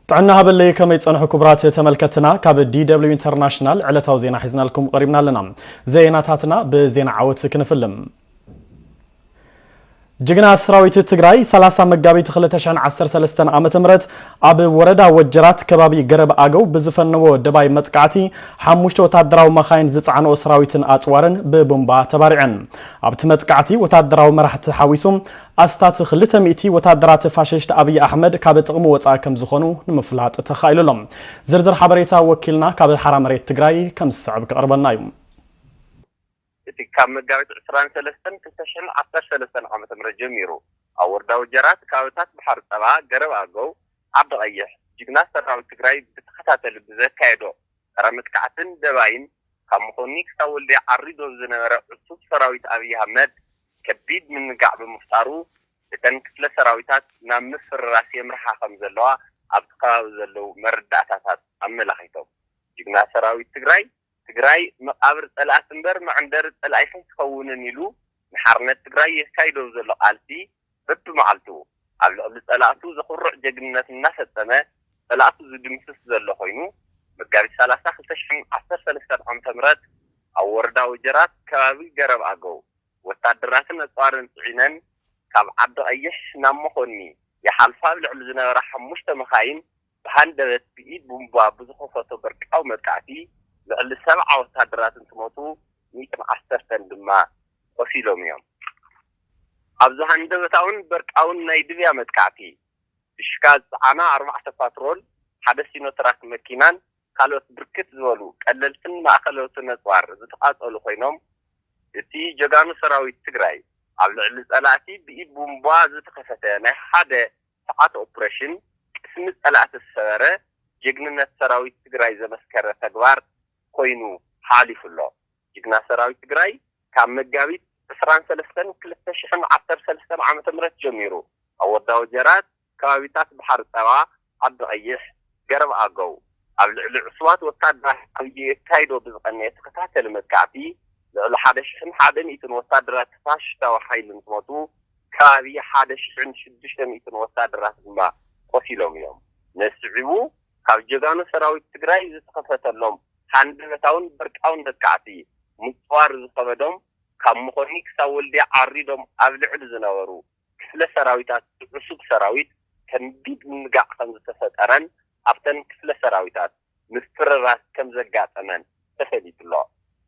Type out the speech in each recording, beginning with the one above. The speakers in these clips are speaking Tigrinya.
ጥዕና ሃበለይ፣ ከመይ ጸንሑ ክቡራት ተመልከትና? ካብ ዲ ደብሊው ኢንተርናሽናል ዕለታዊ ዜና ሒዝናልኩም ቀሪብና ኣለና። ዜናታትና ብዜና ዓወት ክንፍልም። ጅግና ሰራዊት ትግራይ ሰላሳ መጋቢት ክልተ ሽሕን ዓሰርተ ሰለስተን ዓመተ ምህረት ኣብ ወረዳ ወጀራት ከባቢ ገረብ ኣገው ብዝፈነዎ ደባይ መጥቃዕቲ ሓሙሽተ ወታደራዊ መኻይን ዝጸዓንኦ ሰራዊትን ኣጽዋርን ብቡምባ ተባሪዐን። ኣብቲ መጥቃዕቲ ወታደራዊ መራሕቲ ሓዊሱ ኣስታት ክልተ ሚእቲ ወታደራት ፋሽስት ኣብይ ኣሕመድ ካብ ጥቕሚ ወጻኢ ከም ዝኾኑ ንምፍላጥ ተኻኢሉ ኣሎ። ዝርዝር ሓበሬታ ወኪልና ካብ ሓራ መሬት ትግራይ ከም ዝስዕብ ክቐርበልና እዩ። እቲ ካብ መጋቢት ዕስራን ሰለስተን ክልተ ሽሕን ዓሰርተ ሰለስተን ዓመተ ምህረት ጀሚሩ ኣብ ወረዳ ወጀራት ከባብታት ባሕሪ ጸባ፣ ገረብ ኣገው፣ ዓዲ ቀይሕ ጅግና ሰራዊት ትግራይ ብተኸታተሊ ብዘካየዶ ጸረ መጥቃዕትን ደባይን ካብ መኾኒ ክሳብ ወልድያ ዓሪዶ ዝነበረ ዕሱብ ሰራዊት ኣብይ ኣሕመድ ከቢድ ምንጋዕ ብምፍጣሩ እተን ክፍለ ሰራዊታት ናብ ምፍርራስ የምርሓ ከም ዘለዋ ኣብቲ ከባቢ ዘለዉ መረዳእታታት ኣመላኺቶም። ጅግና ሰራዊት ትግራይ ትግራይ መቓብር ጸላእቲ እምበር መዕንደሪ ጸላኢ ከይትኸውንን ኢሉ ንሓርነት ትግራይ የካይዶ ዘሎ ቃልሲ በብመዓልቱ ኣብ ልዕሊ ጸላእቱ ዘኹርዕ ጀግንነት እናፈጸመ ጸላእቱ ዝድምስስ ዘሎ ኮይኑ መጋቢት ሰላሳ ክልተ ሽሕን ዓሰርተ ሰለስተን ዓመተ ምህረት ኣብ ወረዳ ወጀራት ከባቢ ገረብ ኣገው ወታደራትን ኣጽዋርን ጽዒነን ካብ ዓዲ ቀይሕ ናብ መኾኒ ይሓልፋ ኣብ ልዕሊ ዝነበራ ሓሙሽተ መኻይን ብሃንደበት ብኢድ ቡምባ ብዝኸፈቶ በርቃዊ መጥቃዕቲ ልዕሊ ሰብዓ ወታደራት እንትሞቱ ሚእትን ዓሰርተን ድማ ቆሲሎም እዮም። ኣብዚ ሃንደበታውን በርቃውን ናይ ድብያ መጥቃዕቲ ድሽካ ዝጸዓና ኣርባዕተ ፓትሮል፣ ሓደ ሲኖትራክ መኪናን ካልኦት ብርክት ዝበሉ ቀለልትን ማእኸለዎትን ኣጽዋር ዝተቓጸሉ ኮይኖም እቲ ጀጋኑ ሰራዊት ትግራይ ኣብ ልዕሊ ጸላእቲ ብኢድ ቡምባ ዝተኸፈተ ናይ ሓደ ሰዓት ኦፕሬሽን ቅስሚ ጸላእቲ ዝሰበረ ጀግንነት ሰራዊት ትግራይ ዘመስከረ ተግባር ኮይኑ ሓሊፉ ኣሎ። ጅግና ሰራዊት ትግራይ ካብ መጋቢት ዕስራን ሰለስተን ክልተ ሽሕን ዓሰርተ ሰለስተን ዓመተ ምህረት ጀሚሩ ኣብ ወረዳ ወጀራት ከባቢታት ባሕሪ ጸባ፣ ዓዲ ቀይሕ፣ ገረብ ኣገው ኣብ ልዕሊ ዕሱባት ወታደራት ኣብይ የካይዶ ብዝቐነየ ተኸታተሊ መጥቃዕቲ ልዕሊ ሓደ ሽሕን ሓደ ሚእትን ወታደራት ፋሽስታዊ ሓይሊ እንትሞቱ ከባቢ ሓደ ሽሕን ሽዱሽተ ሚእትን ወታደራት ድማ ቆሲሎም እዮም። ነዚ ስዒቡ ካብ ጀጋኑ ሰራዊት ትግራይ ዝተኸፈተሎም ሃንደበታውን በርቃውን መጥቃዕቲ ምጽዋር ዝኸበዶም ካብ መኾኒ ክሳብ ወልድያ ዓሪዶም ኣብ ልዕሊ ዝነበሩ ክፍለ ሰራዊታት እቲ ዕሱብ ሰራዊት ከቢድ ምንጋዕ ከም ዝተፈጠረን ኣብተን ክፍለ ሰራዊታት ምፍርራስ ከም ዘጋጠመን ተፈሊጡ ኣሎ።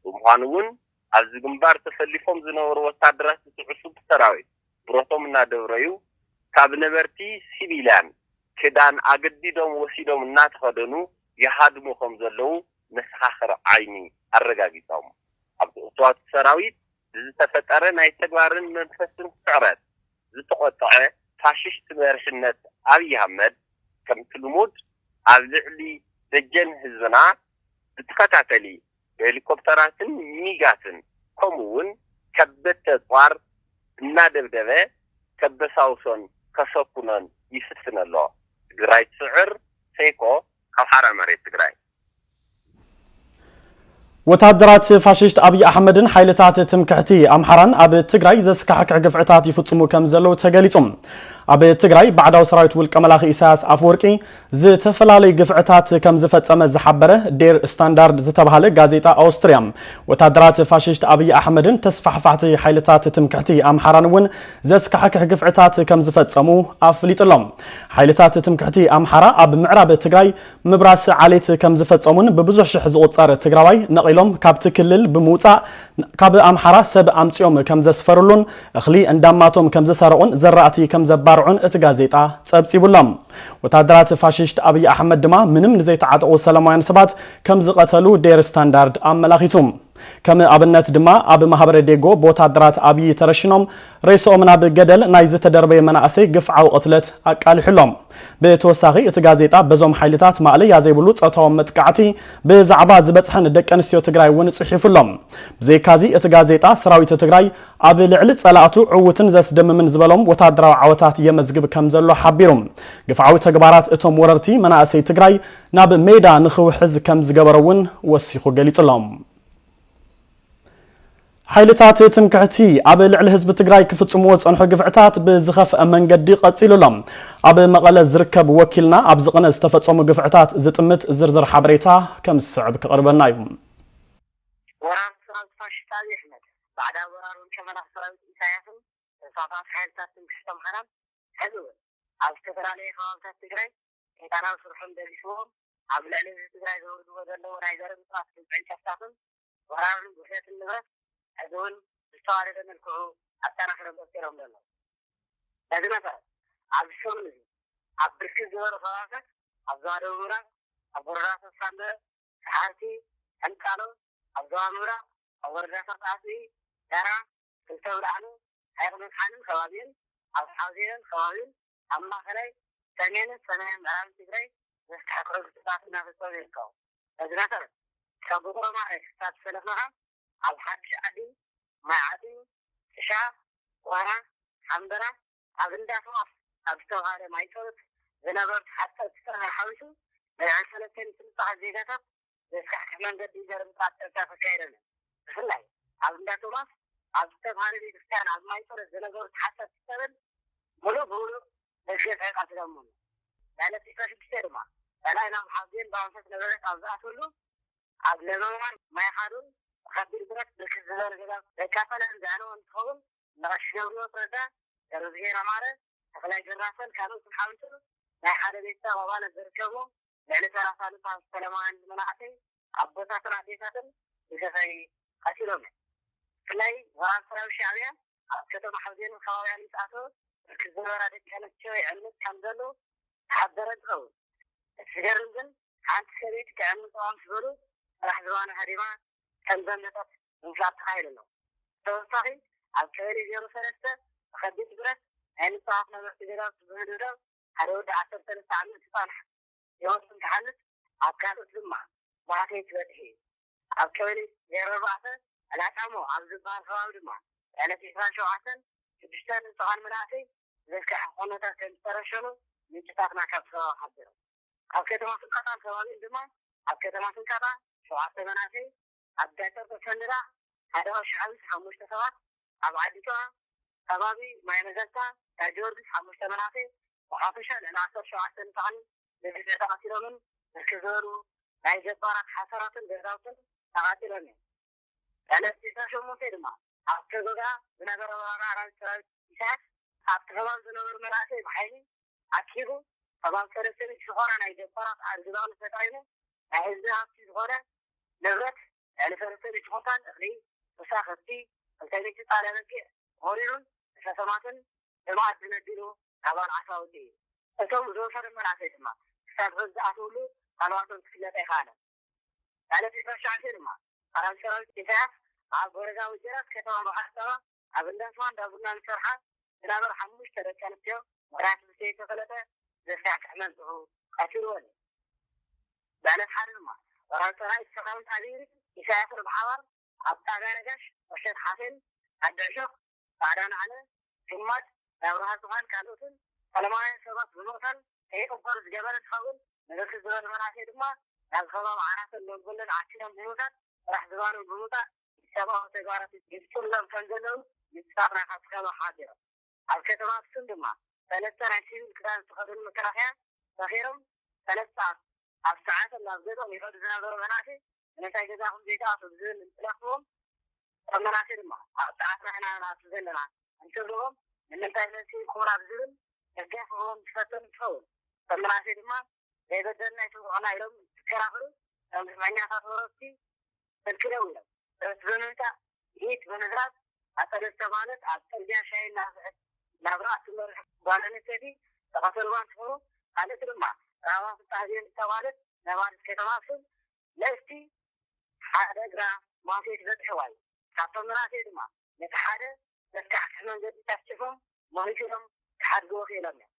ብምዃኑ እውን ኣብዚ ግንባር ተሰሊፎም ዝነበሩ ወታደራት እቲ ዕሱብ ሰራዊት ብረቶም እናደብረዩ ካብ ነበርቲ ሲቪልያን ክዳን ኣገዲዶም ወሲዶም እናተኸደኑ ይሃድሙ ከም ዘለዉ መሰኻኽር ዓይኒ ኣረጋጊጾም። ኣብቲ ዕሱባት ሰራዊት ብዝተፈጠረ ናይ ተግባርን መንፈስን ስዕረት ዝተቖጥዐ ፋሽስት መሪሕነት ኣብይ ኣሕመድ ከምቲ ልሙድ ኣብ ልዕሊ ደጀን ህዝብና ብተኸታተሊ ብሄሊኮፕተራትን ሚጋትን ከምኡ እውን ከበድቲ ኣፅዋር እናደብደበ ከበሳውሶን ከሰኩኖን ይፍትን ኣሎ። ትግራይ ትስዕር፣ ሴኮ፣ ካብ ሓራ መሬት ትግራይ። ወታደራት ፋሽስት ኣብይ ኣሕመድን ሓይልታት ትምክሕቲ ኣምሓራን ኣብ ትግራይ ዘስካሕክሕ ግፍዕታት ይፍጽሙ ከም ዘለዉ ተገሊጹ። ኣብ ትግራይ ባዕዳዊ ሰራዊት ውልቀ መላኺ ኢሳያስ ኣፈወርቂ ዝተፈላለዩ ግፍዕታት ከም ዝፈጸመ ዝሓበረ ዴር ስታንዳርድ ዝተባህለ ጋዜጣ ኣውስትርያ፣ ወታደራት ፋሽስት ኣብይ ኣሕመድን ተስፋሕፋሕቲ ሓይልታት ትምክሕቲ ኣምሓራን እውን ዘስካሕክሕ ግፍዕታት ከም ዝፈጸሙ ኣፍሊጡ ኣሎ። ሓይልታት ትምክሕቲ ኣምሓራ ኣብ ምዕራብ ትግራይ ምብራስ ዓሌት ከም ዝፈጸሙን ብብዙሕ ሽሕ ዝቑጸር ትግራዋይ ነቒሎም ካብቲ ክልል ብምውጻእ ካብ ኣምሓራ ሰብ ኣምጺኦም ከም ዘስፈሩሉን እኽሊ እንዳማቶም ከም ዝሰረቑን ዘራእቲ ከም ዘባርዑን እቲ ጋዜጣ ጸብጺቡ ኣሎ። ወታደራት ፋሽስት ኣብይ ኣሕመድ ድማ ምንም ንዘይተዓጠቑ ሰላማውያን ሰባት ከም ዝቐተሉ ዴር ስታንዳርድ ኣመላኺቱ። ከም ኣብነት ድማ ኣብ ማህበረ ዴጎ ብወታደራት ኣብይ ተረሽኖም ሬስኦም ናብ ገደል ናይ ዝተደርበየ መናእሰይ ግፍዓዊ ቅትለት ኣቃሊሑ ኣሎ። ብተወሳኺ እቲ ጋዜጣ በዞም ሓይልታት ማእለያ ዘይብሉ ጾታዊ መጥቃዕቲ ብዛዕባ ዝበጽሐን ደቂ ኣንስትዮ ትግራይ እውን ጽሒፉ ኣሎ። ብዘይካዚ እቲ ጋዜጣ ሰራዊት ትግራይ ኣብ ልዕሊ ጸላእቱ ዕዉትን ዘስደምምን ዝበሎም ወታደራዊ ዓወታት የመዝግብ ከም ዘሎ ሓቢሩ። ግፍዓዊ ተግባራት እቶም ወረርቲ መናእሰይ ትግራይ ናብ ሜዳ ንኽውሕዝ ከም ዝገበረ እውን ወሲኹ ገሊጹ ኣሎ። ሓይልታት ትምክሕቲ ኣብ ልዕሊ ህዝቢ ትግራይ ክፍጽምዎ ዝጸንሑ ግፍዕታት ብዝኸፍአ መንገዲ ቀጺሉ ኣሎ። ኣብ መቐለ ዝርከብ ወኪልና ኣብዚ ቅነ ዝተፈጸሙ ግፍዕታት ዝጥምት ዝርዝር ሓበሬታ ከም ዝስዕብ ክቐርበልና እዩ። ወራር ሰራዊት ፋሽስት ኣብይ ኣሕመድ ባዕዳዊ ወራር ውልቀ መላኺ ሰራዊት ኢሳያስን ተስፋፋት ሓይልታት ትምክሕቲ ኣምሓራን ሕዚ እውን ኣብ ዝተፈላለየ ከባብታት ትግራይ ሰይጣናዊ ስርሖም ደቢስዎም ኣብ ልዕሊ ህዝቢ ትግራይ ዘውርድዎ ዘለዉ ናይ ዘር ምፅራፍ ድምፂ ዕንጨፍታፍን ወራርን ጉሕለትን ንብረት ሕዚ እውን ብዝተዋደደ መልክዑ ኣጠናኺሮም ቀፂሎም ዘለዉ። በዚ መሰረት ኣብዚ ሰሙን እዚ ኣብ ብርክት ዝበሉ ከባብታት ኣብ ዞባ ደቡብ ምብራቕ ኣብ ወረዳታት ሳምረ፣ ሰሓርቲ፣ ሕንጣሎ፣ ኣብ ዞባ ምብራቕ ኣብ ወረዳታት ኣፅቢ፣ ዳራ፣ ክልተ ብርሃኑ፣ ሓይቕ መዝሓልን ከባቢኡን፣ ኣብ ሓውዜንን ከባቢኡን፣ ኣብ ማእኸላይ፣ ሰሜንን ሰሜን ምዕራብን ትግራይ ዘስካሕክሑ ግፍዕታት እናፈፀሙ ይርከቡ። በዚ መሰረት ካብ ቦቆሮ ማዕረ ክሳብ ሰለፍለኻ ኣብ ሓድሽ ዓዲ፣ ማይ ዓዲ፣ ጥሻ፣ ዋራ፣ ሓምበራ፣ ኣብ እንዳ ተዋፍ ኣብ ዝተብሃለ ማይ ጸሎት ዝነበሩ ተሓተትቲ ጥራይ ሓዊሱ ናይ ሰለስተ ሚእቲ ንጹሃት ዜጋታት ዘስካሕክሕ መንገዲ ዘርምታት ጸብጻብ ኣካይደን። ብፍላይ ኣብ እንዳ ቶማስ ኣብ ዝተብሃለ ቤተክርስትያን ኣብ ማይ ጸሎት ዝነበሩ ተሓተትቲ ሰብን ሙሉእ ብሙሉእ ደገፍ ኣይቐትሎምን። ናይ ለቲፋ ሽዱሽተ ድማ ጸላኢ ናብ ሓዜን ብኣንፈት ነበረት ኣብ ዝኣትወሉ ኣብ ለበዋን ማይ ሓዱን ብኸቢድ ብረት ብርክት ዝበለ ገዛ ዘቃጸለን ዘዕነወ እንትኸውን ንቐሺ ገብርዮስ ረዳ፣ ገብረዝጊሄር ኣማረ፣ ተኽላይ ገራሰን ካልኦትን ሓዊሱ ናይ ሓደ ቤተሰብ ኣባላት ዝርከብዎም ልዕሊ ሰላሳ ንጹሃት ሰላማውያን መናእሰይ ኣቦታትን ኣዴታትን ብሰፈይ ቀቲሎም እዮም። ብፍላይ ወራር ሰራዊት ሻዕብያ ኣብ ከተማ ሓውዜንን ከባቢኣን ምስ ኣተወ ብርክት ዝበላ ደቂ ኣንስትዮ ይዕምጽ ከም ዘሎ ዝሓበረ እንትኸውን እቲ ዝገርም ግን ሓንቲ ሰበይቲ ክዕምጽዋ ምስ በሉ ጥራሕ ዝባና ሃዲማ ከም ዘምለጠት ብምፍላጥ ተኻይሉ ኣሎ። ብተወሳኺ ኣብ ቀበሌ ዜሮ ሰለስተ ብኸቢድ ብረት ናይ ንጹሃት ነበርቲ ገዛውቲ ብምህድህዳው ሓደ ወዲ ዓሰርተ ሰለስተ ዓመት ህፃን ህይወቱ እንትሓልፍ ኣብ ካልኦት ድማ ማህተይ ትበፅሒ እዩ። ኣብ ቀበሌ ዜሮ ኣርባዕተ ዕላቃሞ ኣብ ዝበሃል ከባቢ ድማ ዕለት ዕስራን ሸውዓተን ሽዱሽተ ንፁሃን መናእሰይ ዘስካሕክሕ ኩነታት ከም ዝተረሸኑ ምንጭታትና ካብቲ ከባቢ ሓቢሮም። ኣብ ከተማ ስንቃጣን ከባቢኡን ድማ ኣብ ከተማ ስንቃጣ ሸውዓተ መናእሰይ ኣብ ዳይፐር ተሰንዳ ሓደ ቀሺ ሓዊሱ ሓሙሽተ ሰባት ኣብ ዓዲቷ ከባቢ ማይ መዘታ ናይ ጊዮርጊስ ሓሙሽተ መናእሰይ ብሓፈሻ ልዕሊ ዓሰርተ ሸውዓተ ንፁሃን ብግፍዒ ተቐቲሎምን ብርክት ዝበሉ ናይ ገባራት ሓሰራትን ገዛውትን ተቓፂሎም እዮም። ዕለት ዕስራን ሸሞንተን ድማ ኣብ ተጎጋ ዝነበረ ወራር ኣራዊት ሰራዊት ኢሳያስ ኣብቲ ከባቢ ዝነበሩ መናእሰይ ብሓይሊ ኣኪቡ ከባቢ ሰለስተ ሚእቲ ዝኾና ናይ ገባራት ኣርግዛውነት ተጠቒሙ ናይ ህዝቢ ሃብቲ ዝኾነ ንብረት ልዕሊ ሰለስተ ሚእቲ ኩንታል እኽሊ፣ ጡሳ ከብቲ፣ ክልተ ሚእቲ ጣልያ በጊዕ፣ ሆሪሩን ንሰሰማትን ብመኣዲ ነዲሉ ናባል ዓሳ ኣውፅኡ እዩ። እቶም ዝወሰዱ መናእሰይ ድማ ክሳብ ሕዚ ዝኣተውሉ ሃለዋቶም ክፍለጥ ኣይከኣለን። ዕለት ዕስራን ትሽዓተን ድማ ሰራዊት ሰራዊት ኢሳያስ ኣብ ወረዳ ወጀራት ከተማ በዓል ሰባ ኣብ እንዳ ስዋ እንዳ ቡና ዝሰርሓ ዝነበራ ሓሙሽተ ደቂ ኣንስትዮ ምኽንያት ብዘይተፈለጠ ዘስካሕክሕ መልክዑ ቀቲልወን እዩ። ብዕለት ሓደ ድማ ወራር ሰራዊት ሰራዊት ኣቢሪ ኢሳያስን ብሓባር ኣብ ጣብያ ነጋሽ፣ ቁሸት ሓሴን፣ ዓዲ ዕሾኽ፣ ፃዕዳ ናዕለ፣ ግማት፣ ናይ ኣብርሃ ሱኻን ካልኦትን ሰላማውያን ሰባት ብምቕታል ከይቕበሩ ዝገበረ እንትኸውን ንብርክት ዝበሉ መናእሰይ ድማ ናብ ከባቢ ዓራተን ሎምቦሎን ዓሲሎም ብምውሳድ ጥራሕ ዝባኖም ብምውፃእ ኢሰብኣዊ ተግባራት ይፍፅሙሎም ከም ዘለዉ ምንጭታትና ካብቲ ከባቢ ሓቢሮም። ኣብ ከተማ ኣክሱም ድማ ሰለስተ ናይ ሲቪል ክዳን ዝተኸደኑ መከላኸያ ሰኺሮም ሰለስተ ኣብ ሰዓቶም ናብ ገዝኦም ይኸዱ ዝነበሩ መናእሰይ ንምንታይ ገዛኹም ዘይትኣትዉ ብዝብል እንትለኽዎም እቶም መናእሰይ ድማ ኣብ ሰዓትና ኢና ንኣቱ ዘለና እንትብልዎም ንምንታይ መፂእኩምና ብዝብል ደገፍዎም ዝፈተኑ እንትኸውን እቶም መናእሰይ ድማ ዘይበደልና ኣይትውቕዑና ኢሎም እንትከራኸሩ እቶም ግፍዐኛታት ወረርቲ ከልኪሎም ኢሎም ብረት ብምምፃእ ጥይት ብምዝራብ ኣፀደ ዝተባህለት ኣብ ፅርግያ ሻሂ እናብልዐት ናብራ እትመርሕ ጓል ኣንስተይቲ ዝቐተልዋ እንትኾኑ ካልእቲ ድማ ራህዋ ፍታህብሄን ዝተባህለት ነባሪት ከተማ ኣክሱም ልእስቲ ሓደ እግራ ማህተይ ትበፅሕዋ እዩ። ካብቶም መናእሰይ ድማ ነቲ ሓደ ዘስካሕክሕ መንገዲ ጨፍጭፎም ሞይቱ ኢሎም ክሓድግዎ ክኢሎም እዮም።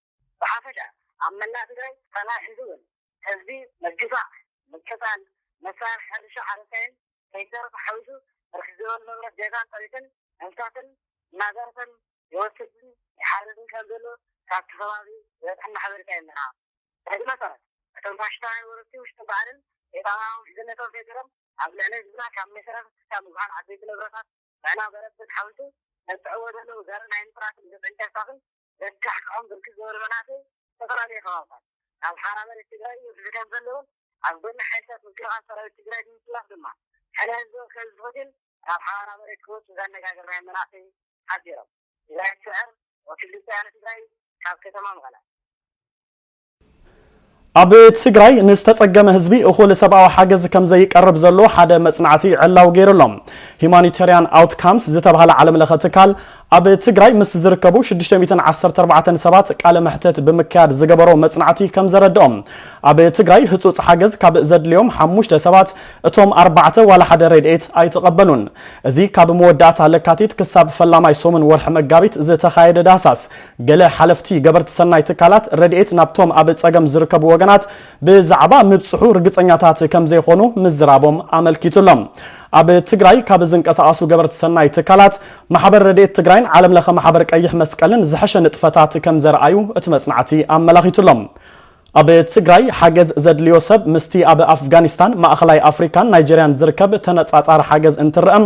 ብሓፈሻ ኣብ መላእ ትግራይ ጸላኢ ሕዚ እውን ህዝቢ ምግፋዕ፣ ምቅጻል፣ መሳርሒ ሕርሻ ሓረስታይን ከይተረፈ ሓዊሱ ብርክት ዝበሉ ንብረት ገዛን ጥሪትን እንስሳትን እናዘረፈን ይወስድን ይሓርድን ከም ዘሎ ካብቲ ከባቢ ዝበፅሐና ሓበሬታ የመላኽት። በዚ መሰረት እቶም ፋሽስታውያን ወረርቲ ውሽጥን ባሕርን ሰይጣናዊ ምሕዝነቶም ፈጢሮም ኣብ ልዕሊ ህዝብና ካብ መሰረተ ክሳብ ምጉሓል ዓበይቲ ንብረታት ንሕና በረብት ሓውልቲ ነብፅዕዎ ዘለዉ ዘርኢ ናይ ምፅራትን ግፍዕን ጨፍጫፍን ዘካሕክሖም ብርክት ዝበሉ መናእሰይ ዝተፈላለዩ ከባብታት ኣብ ሓራ መሬት ትግራይ ይውሕዱ ከም ዘለውን ኣብ ጎኒ ሓይልታት ምክልኻል ሰራዊት ትግራይ ብምስላፍ ድማ ሕነ ህዝቢ ከዝዝኽትን ኣብ ሓራ መሬት ክወፁ ዘነጋገርናዮም መናእሰይ ሓቢሮም። ትግራይ ትስዕር ወኪል ድምፂ ወያነ ትግራይ ካብ ከተማ መቐለ። ኣብ ትግራይ ንዝተጸገመ ህዝቢ እኹል ሰብኣዊ ሓገዝ ከም ዘይቀርብ ዘሎ ሓደ መጽናዕቲ ዕላዊ ገይሩ ኣሎ። ሂማኒታርያን ኣውትካምስ ዝተባህለ ዓለምለኸ ትካል ኣብ ትግራይ ምስ ዝርከቡ ሽዱሽተ ሚእትን ዓሰርተ ኣርባዕተን ሰባት ቃለ መሕተት ብምክያድ ዝገበሮ መጽናዕቲ ከም ዘረድኦም፣ ኣብ ትግራይ ህጹጽ ሓገዝ ካብ ዘድልዮም ሓሙሽተ ሰባት እቶም ኣርባዕተ ዋላ ሓደ ረድኤት ኣይተቐበሉን። እዚ ካብ መወዳእታ ለካቲት ክሳብ ፈላማይ ሰሙን ወርሒ መጋቢት ዝተኻየደ ዳህሳስ፣ ገለ ሓለፍቲ ገበርቲ ሰናይ ትካላት ረድኤት ናብቶም ኣብ ጸገም ዝርከቡ ወገናት ብዛዕባ ምብጽሑ ርግጸኛታት ከም ዘይኾኑ ምዝራቦም ኣመልኪቱ ኣሎ። ኣብ ትግራይ ካብ ዝንቀሳቐሱ ገበርቲ ሰናይ ትካላት ማሕበር ረድኤት ትግራይን ዓለምለኸ ማሕበር ቀይሕ መስቀልን ዝሐሸ ንጥፈታት ከም ዘርኣዩ እቲ መጽናዕቲ ኣመላኺቱ ኣሎ። ኣብ ትግራይ ሓገዝ ዘድልዮ ሰብ ምስቲ ኣብ ኣፍጋኒስታን፣ ማእኸላይ ኣፍሪካን ናይጀርያን ዝርከብ ተነጻጻሪ ሓገዝ እንትረአ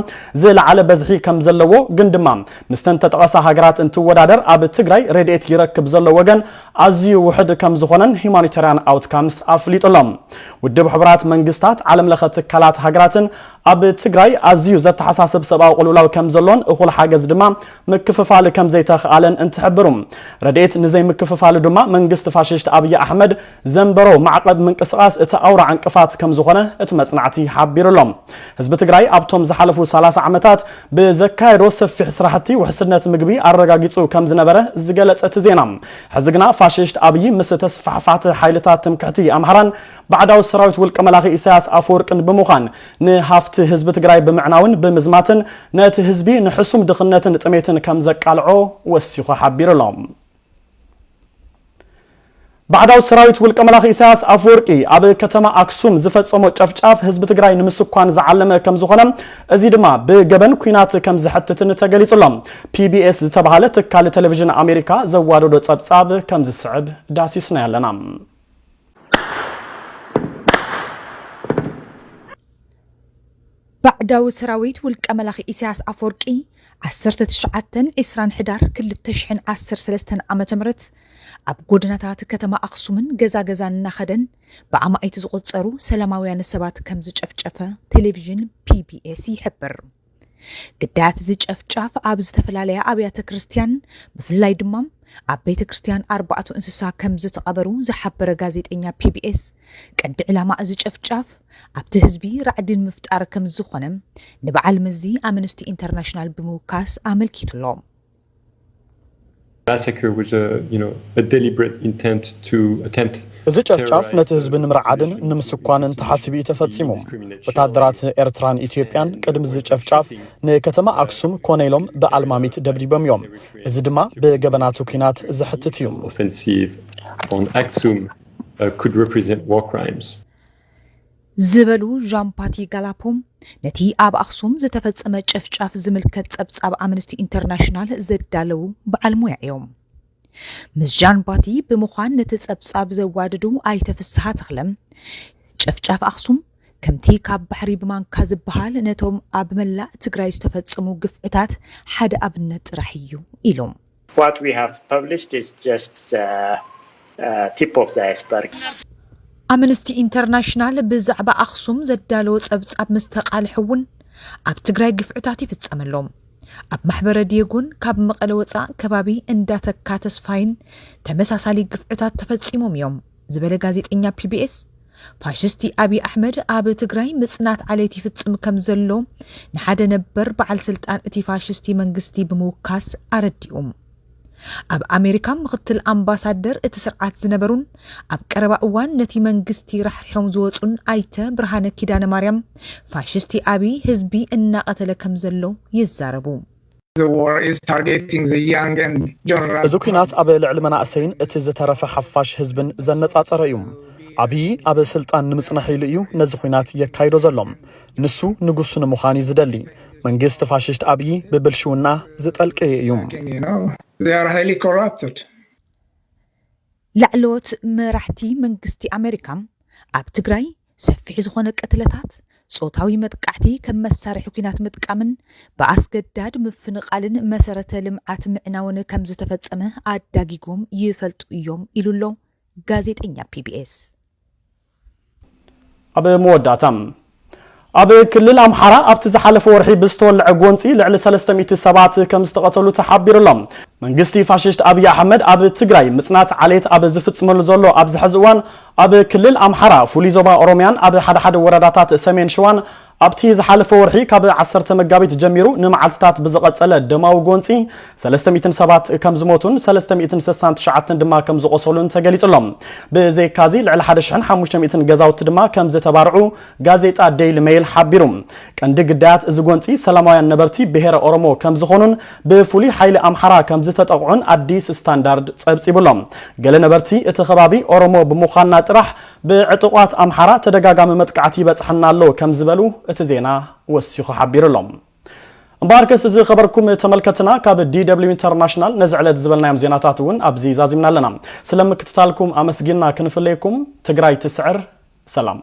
ዝለዓለ በዝሒ ከም ዘለዎ፣ ግን ድማ ምስተን ተጠቐሳ ሃገራት እንትወዳደር ኣብ ትግራይ ረድኤት ይረክብ ዘሎ ወገን ኣዝዩ ውሕድ ከም ዝኾነን ሂማኒታርያን ኣውትካምስ ኣፍሊጡ ኣሎ። ውድብ ሕቡራት መንግስታት፣ ዓለምለኸ ትካላት ሃገራትን ኣብ ትግራይ ኣዝዩ ዘተሓሳስብ ሰብኣዊ ቅልውላው ከም ዘሎን እኹል ሓገዝ ድማ ምክፍፋል ከም ዘይተኽኣለን እንትሕብሩ፣ ረድኤት ንዘይምክፍፋሉ ድማ መንግስቲ ፋሽስት ኣብይ ኣሕመድ ዘንበሮ ማዕቐብ ምንቅስቓስ እቲ ኣውራ ዕንቅፋት ከም ዝኾነ እቲ መጽናዕቲ ሓቢሩ ኣሎ። ህዝቢ ትግራይ ኣብቶም ዝሓለፉ ሰላሳ ዓመታት ብዘካየዶ ሰፊሕ ስራሕቲ ውሕስነት ምግቢ ኣረጋጊጹ ከም ዝነበረ ዝገለጸ እቲ ዜና፣ ሕዚ ግና ፋሽስት ኣብይ ምስ ተስፋሕፋሕቲ ሓይልታት ትምክሕቲ ኣምሓራን ባዕዳዊ ሰራዊት ውልቀ መላኺ ኢሳያስ ኣፈወርቅን ብምዃን ንሃፍቲ ህዝቢ ትግራይ ብምዕናውን ብምዝማትን ነቲ ህዝቢ ንሕሱም ድኽነትን ጥሜትን ከም ዘቃልዖ ወሲኹ ሓቢሩ ኣሎ። ባዕዳዊ ሰራዊት ውልቀ መላኺ ኢሳያስ ኣፈወርቂ ኣብ ከተማ ኣክሱም ዝፈጸሞ ጨፍጫፍ ህዝቢ ትግራይ ንምስኳን ዝዓለመ ከም ዝኾነ፣ እዚ ድማ ብገበን ኲናት ከም ዝሕትትን ተገሊጹ ኣሎ። ፒ ቢ ኤስ ዝተባህለ ትካል ቴሌቪዥን ኣሜሪካ ዘዋደዶ ጸብጻብ ከም ዝስዕብ ዳሲስና ኣለና። ባዕዳዊ ሰራዊት ውልቀ መላኺ ኢሳያስ ኣፈወርቂ ዓሰርተ ትሽዓተን ዕስራን ሕዳር ክልተ ሽሕን ዓሰርተ ሰለስተን ዓመተ ምህረት ኣብ ጎደናታት ከተማ ኣኽሱምን ገዛ ገዛን እናኸደን ብኣማኢት ዝቑጸሩ ሰላማውያን ሰባት ከም ዝጨፍጨፈ ቴሌቪዥን ፒ ቢ ኤስ ይሕብር። ግዳያት እዚ ጨፍጫፍ ኣብ ዝተፈላለያ ኣብያተ ክርስትያን ብፍላይ ድማ ኣብ ቤተ ክርስትያን ኣርባዕቱ እንስሳ ከም ዝተቐበሩ ዝሓበረ ጋዜጠኛ ፒ ቢ ኤስ ቀንዲ ዕላማ እዚ ጨፍጫፍ ኣብቲ ህዝቢ ራዕዲ ንምፍጣር ከም ዝኾነ ንበዓል መዚ ኣምነስቲ ኢንተርናሽናል ብምውካስ ኣመልኪቱ ኣሎ። Massacre was a, you know, a deliberate intent to attempt እዚ ጨፍጫፍ ነቲ ህዝቢ ንምርዓድን ንምስኳንን ተሓሲቡ እዩ ተፈጺሙ። ወታደራት ኤርትራን ኢትዮጵያን ቅድሚ እዚ ጨፍጫፍ ንከተማ ኣክሱም ኮነ ኢሎም ብኣልማሚት ደብዲቦም እዮም። እዚ ድማ ብገበናቱ ኲናት ዘሕትት እዩ። offensive on Aksum uh, could represent war crimes. ዝበሉ ዣን ፓቲ ጋላፖ ነቲ ኣብ ኣኽሱም ዝተፈጸመ ጨፍጫፍ ዝምልከት ጸብጻብ ኣምነስቲ ኢንተርናሽናል ዘዳለዉ በዓል ሞያ እዮም። ምስ ጃን ባቲ ብምዃን ነቲ ጸብጻብ ዘዋደዱ ኣይተ ፍስሃ ተኽለ፣ ጨፍጫፍ ኣኽሱም ከምቲ ካብ ባሕሪ ብማንካ ዝበሃል ነቶም ኣብ መላእ ትግራይ ዝተፈጸሙ ግፍዕታት ሓደ ኣብነት ጥራሕ እዩ ኢሎም። What we have published is just the uh, tip of the iceberg. ኣምነስቲ ኢንተርናሽናል ብዛዕባ ኣኽሱም ዘዳለዎ ጸብጻብ ምስ ተቓልሐ እውን ኣብ ትግራይ ግፍዕታት ይፍጸም ኣሎ። ኣብ ማሕበረ ዲየጎን ካብ መቐለ ወጻእ ከባቢ እንዳተካ ተስፋይን ተመሳሳሊ ግፍዕታት ተፈጺሞም እዮም ዝበለ ጋዜጠኛ ፒ ቢ ኤስ፣ ፋሽስቲ ኣብይ ኣሕመድ ኣብ ትግራይ ምጽናት ዓሌት ይፍጽም ከም ዘሎ ንሓደ ነበር በዓል ስልጣን እቲ ፋሽስቲ መንግስቲ ብምውካስ ኣረዲኡ። ኣብ ኣሜሪካ ምኽትል ኣምባሳደር እቲ ስርዓት ዝነበሩን ኣብ ቀረባ እዋን ነቲ መንግስቲ ራሕሪሖም ዝወጹን ኣይተ ብርሃነ ኪዳነ ማርያም፣ ፋሽስቲ ኣብይ ህዝቢ እናቐተለ ከም ዘሎ ይዛረቡ። The war is targeting the young and general. እዚ ኲናት ኣብ ልዕሊ መናእሰይን እቲ ዝተረፈ ሓፋሽ ህዝብን ዘነጻጸረ እዩ። ኣብዪ ኣብ ስልጣን ንምጽናሕ ኢሉ እዩ ነዚ ኲናት የካይዶ ዘሎ። ንሱ ንጉስ ንምዃን እዩ ዝደሊ። መንግስቲ ፋሽስት ኣብዪ ብብልሽውና ዝጠልቀየ እዩ። You know, they are highly corrupted. ላዕለዎት መራሕቲ መንግስቲ ኣሜሪካ ኣብ ትግራይ ሰፊሕ ዝኾነ ቅትለታት፣ ጾታዊ መጥቃዕቲ ከም መሳርሒ ኲናት ምጥቃምን ብኣስገዳድ ምፍንቓልን መሰረተ ልምዓት ምዕናውን ከም ዝተፈጸመ ኣዳጊጎም ይፈልጡ እዮም ኢሉ ኣሎ ጋዜጠኛ ፒ ቢ ኤስ። ኣብ መወዳእታ፣ ኣብ ክልል ኣምሓራ ኣብቲ ዝሓለፈ ወርሒ ብዝተወልዐ ጎንፂ ልዕሊ ሰለስተ ሚእቲ ሰባት ከም ዝተቐተሉ ተሓቢሩ ኣሎ። መንግስቲ ፋሽስት ኣብይ ኣሕመድ ኣብ ትግራይ ምፅናት ዓሌት ኣብ ዝፍፅመሉ ዘሎ ኣብዚ ሕዚ እዋን፣ ኣብ ክልል ኣምሓራ ፍሉይ ዞባ ኦሮሚያን ኣብ ሓደ ሓደ ወረዳታት ሰሜን ሸዋን ኣብቲ ዝሓለፈ ወርሒ ካብ ዓሰርተ መጋቢት ጀሚሩ ንመዓልትታት ብዝቐፀለ ደማዊ ጎንፂ ሰለስተ ሚእትን ሰባት ከም ዝሞቱን ሰለስተ ሚእትን ስሳን ትሽዓተን ድማ ከም ዝቖሰሉን ተገሊጹ ኣሎ። ብዘይካዚ ልዕሊ ሓደ ሽሕን ሓሙሽተ ሚእትን ገዛውቲ ድማ ከም ዝተባርዑ ጋዜጣ ዴይሊ ሜይል ሓቢሩ። ቀንዲ ግዳያት እዚ ጎንፂ ሰላማውያን ነበርቲ ብሄረ ኦሮሞ ከም ዝኾኑን ብፍሉይ ሓይሊ ኣምሓራ ከም ዝተጠቕዑን ኣዲስ ስታንዳርድ ጸብጺቡ ኣሎ። ገለ ነበርቲ እቲ ከባቢ ኦሮሞ ብምዃንና ጥራሕ ብዕጡቓት ኣምሓራ ተደጋጋሚ መጥቃዕቲ ይበጽሐና ኣሎ ከም ዝበሉ እቲ ዜና ወሲኹ ሓቢሩ ኣሎ። እምበኣርከስ ዝኸበርኩም ተመልከትና ካብ ዲ ደብሊው ኢንተርናሽናል ነዚ ዕለት ዝበልናዮም ዜናታት እውን ኣብዚ ዛዚምና ኣለና። ስለ ምክትታልኩም ኣመስጊንና ክንፍለየኩም። ትግራይ ትስዕር። ሰላም።